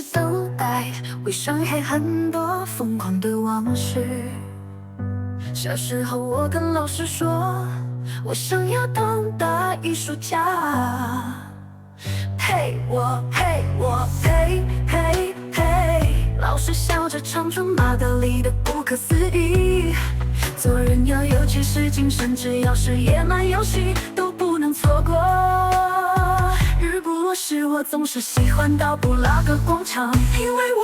是等待，会伤害很多疯狂的往事。小时候，我跟老师说，我想要當大藝術家。陪我陪我陪陪陪，老師笑着唱出馬德里的不可思議。做人要有騎士精神，只要是野蠻遊戲都不能錯過。日不落時，我總是喜歡到布拉格廣場，因為我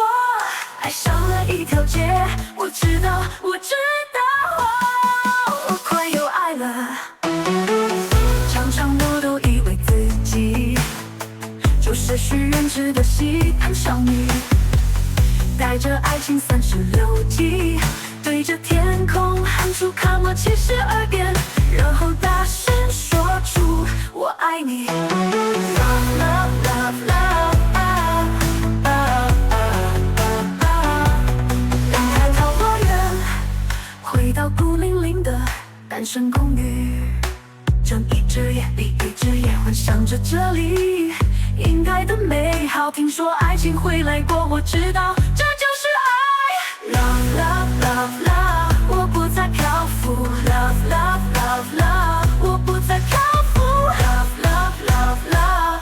愛上了一條街。我知道，我知道，我快有愛了。常常我都以為自己就是許願池的吸盤少女，帶着愛情36計，對着天空喊出卡莫72變，然後大聲說出我愛你。Love love love love 啊啊啊啊！離開桃花源，回到孤零零的單身公寓，睜一隻眼閉一隻眼，幻想着這裡應該的美好。聽說愛情會來過，我知道這就是愛。Love love love love，我不再漂浮。Love love love love，我不再漂浮。Love love love love。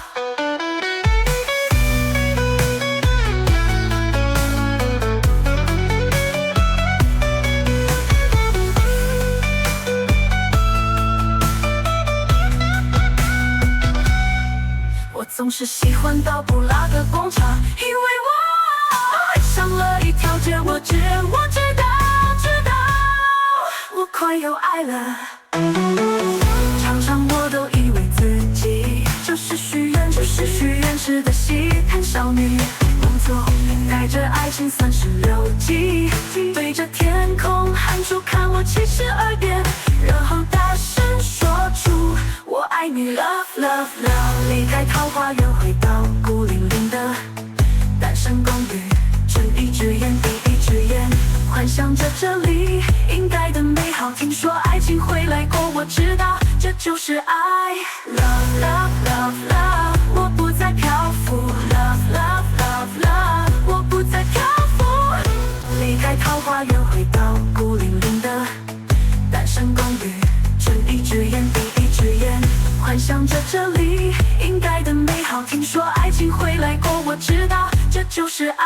我總是喜歡到布拉格廣場，因為我愛上了一條街。我知道，知道，我快有愛了。常常我都以為自己就是許願池的吸盤少女，帶着愛情36計，對着天空喊出看我72變，然後大聲說出我愛你。Love love love，離開桃花源，回到孤零零的單身公寓，睜一隻眼閉一隻眼，幻想着這裡應該的美好。聽說愛情會來過，我知道這就是愛。Love love love love，我不再漂浮。Love love love love，我不再漂浮。離開桃花源，回到孤零零的單身公寓，睜一隻眼閉一隻眼，幻想着這裡應該的美好。聽說愛情會來過，我知道這就是愛。